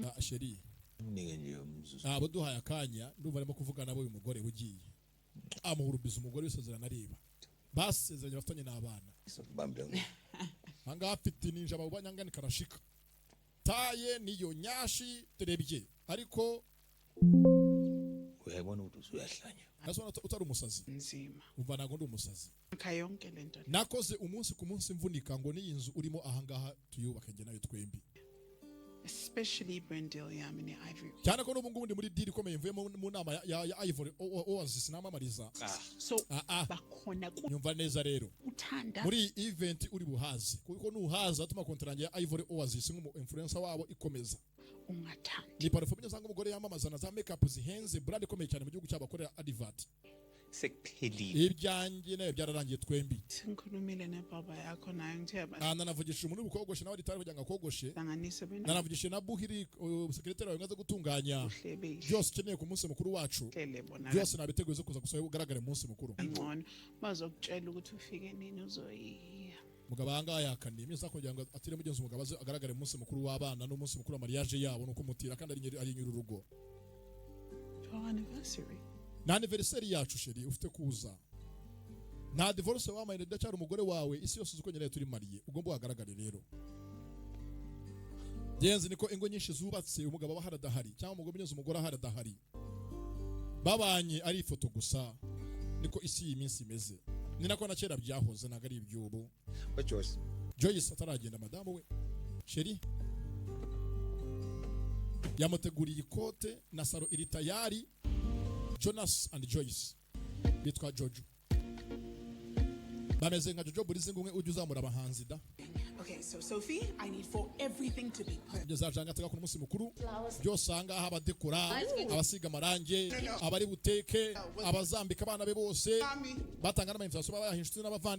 Ah, chérie. Unike nje umzuzu. Ntabwo duhaye akanya, ndumva arimo kuvugana nabo. Uyu mugore ugiye amuhurubiza umugore w'isezerano, areba basezeranye, bafitanye n'abana. Sokubambira. Ahangaha afite ninja banyangani karashika taye niyo nyashi turebye ariko. Uyayibona ukuthi usuyahlanya. Nasubona utari umusazi? Nzima. Umva, ntabwo ndi umusazi. Akha yonke lento le. Nakoze umunsi ku munsi mvunika ngo n'iyi nzu urimo ahangaha tuyubake njye nayo twembi. Especially brand deal yami ne-Ivory. Cyane ko n'ubu ngubu ndi muri deal ikomeye, mvuye mu nama ya Ivory Oasis namamariza. So Ah, ah. bakhona Nyumva neza rero. kuthanda. Muri iyi event uri buhaze, kuko nuhaza atuma contrat ya Ivory Oasis nk'umu influencer wabo ikomeza. Ungathandi. Ni parfum usanga umugore yamamaza na za makeup zihenze, brand ikomeye cyane mu gihugu cyabo akorera advert. Sekuphelile. Ibyanjye nayo byararangiye twembi. Sengikhulumile nebaba yakho nayo, ngithe Ah, nanavugishije umuntu uri bukogoshe nawe ritari kugira ngo akogoshe. bahlanganise bena. Nanavugishije na Buhiri, sekretari wawe, ngaze gutunganya Uhlebile. byose ukeneye ku munsi mukuru wacu. Hlele bona. Byose nabiteguye zo kuza gusaba ugaragare mu munsi mukuru. Ngcono bazokutshela ukuthi ufike nini, uzoyiya. Umugabo ahangaha yakaniye imyenda kugira ngo atire mugenzi, umugabo aze agaragare mu munsi mukuru w'abana n'umunsi mukuru wa mariage yabo, nuko umutira kandi ari nyiri urugo. For our anniversary. Na anniversaire yacu, chérie, ufite kuza. Nta divorce wamaye, ndacyari umugore wawe, isi yose uzi ko nyine turi marié, ugomba uhagaragare rero. Genzi niko ingo nyinshi zubatse, umugabo aba ahari adahari, cyangwa umugore mugenzi umugore ahari adahari, babanye ari ifoto gusa. Niko isi iyi minsi imeze, ni nako na kera byahoze, ntabwo ari iby'ubu. Joyce. Joyce ataragenda, madamu we chérie yamuteguriye ikote na salon iri tayari. Jonas and Joyce bitwa Jojo, bameze nka Jojo Burizi, ngumwe ujya uzamura abahanzi da. Okay, so Sophie, I need for everything to be perfect. Kugeza janga tega ku munsi mukuru byose ahangaha, abadekora, abasiga amarange, abari buteke, abazambika abana be bose, batanga n'ama invitation, babaha inshuti n'abavandimwe.